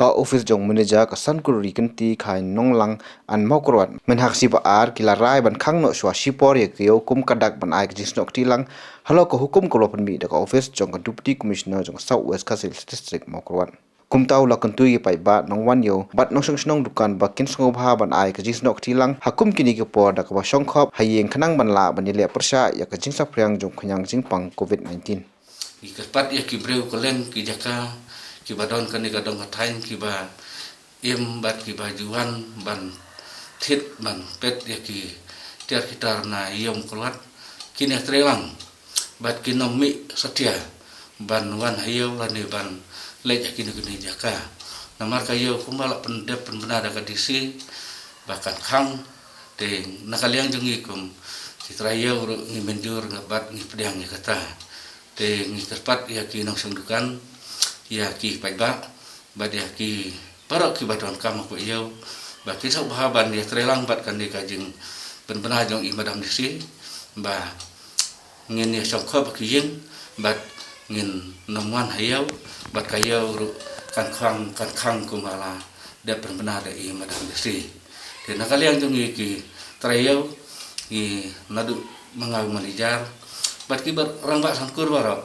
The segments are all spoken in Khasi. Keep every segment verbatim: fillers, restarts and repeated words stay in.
Ka office jong manager ka Sankururi Kynti Khain Nonglang and Mawkyrwat mynhak shi ba ar ki la rai ban khang noh shwa shipor ïa ka ïew kum ka dak ban ai ka jingsnoh kti lang halor ka hukum kaba la pynmih da ka office jong ka Deputy Commissioner jong ka South West Khasi Hills District Mawkyrwat. Kumta u la kyntu ïa ki paidbah nongwan ïew bad nongshong shnong dukan ba kin sngewbha ban ai ka jingsnoh kti lang ha kum kine ki por da kaba shong khop ha ïing khnang ban lah ban ïaleh pyrshah ïa ka jingsaphriang jong ka khñiang jingpang covid nineteen. Ngi kyrpad ïa ki briew kylleng ki jaka kiba don kane ka dong ka thaiñ kiba im bad kiba ju wan ban thied ban peit ïa ki tiar ki tar na ïew Mawkyrwat, kin ïatrei lang bad kin ym mih satia ban wan ha ïew lane ban leit ha kine kine jaka. Namar ka ïew kumba la pyndep pynbna da ka D C ba kan khang, te na ka liang jong ngi kum ki trai ïew ruh ngi mynjur bad ngi pdiang ïa kata. Te ngi kyrpad ïa ki nongshong dukan, ïa ki paidbah bad ïa ki baroh kiba donkam ha ka ïew ba kin sngewbha ban ïatrei lang bad kane ka jingpynbna jong i Madam D C ba ngin ïashong khop ha ki ïing bad ngin nym wan ha ïew bad ka ïew ruh kan khang kan khang kumba la dep pynbna da i Madam D C. Te na ka liang jong ngi ki trai ïew, ngi naduh ma nga u manager bad kiba rangbah Sankur baroh,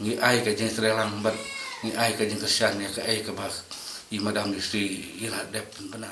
ngi ai ka jingtrei lang bad ngi ai ka jingkyrshan ïa kaei kaba i Madam D C i la dep pynbna.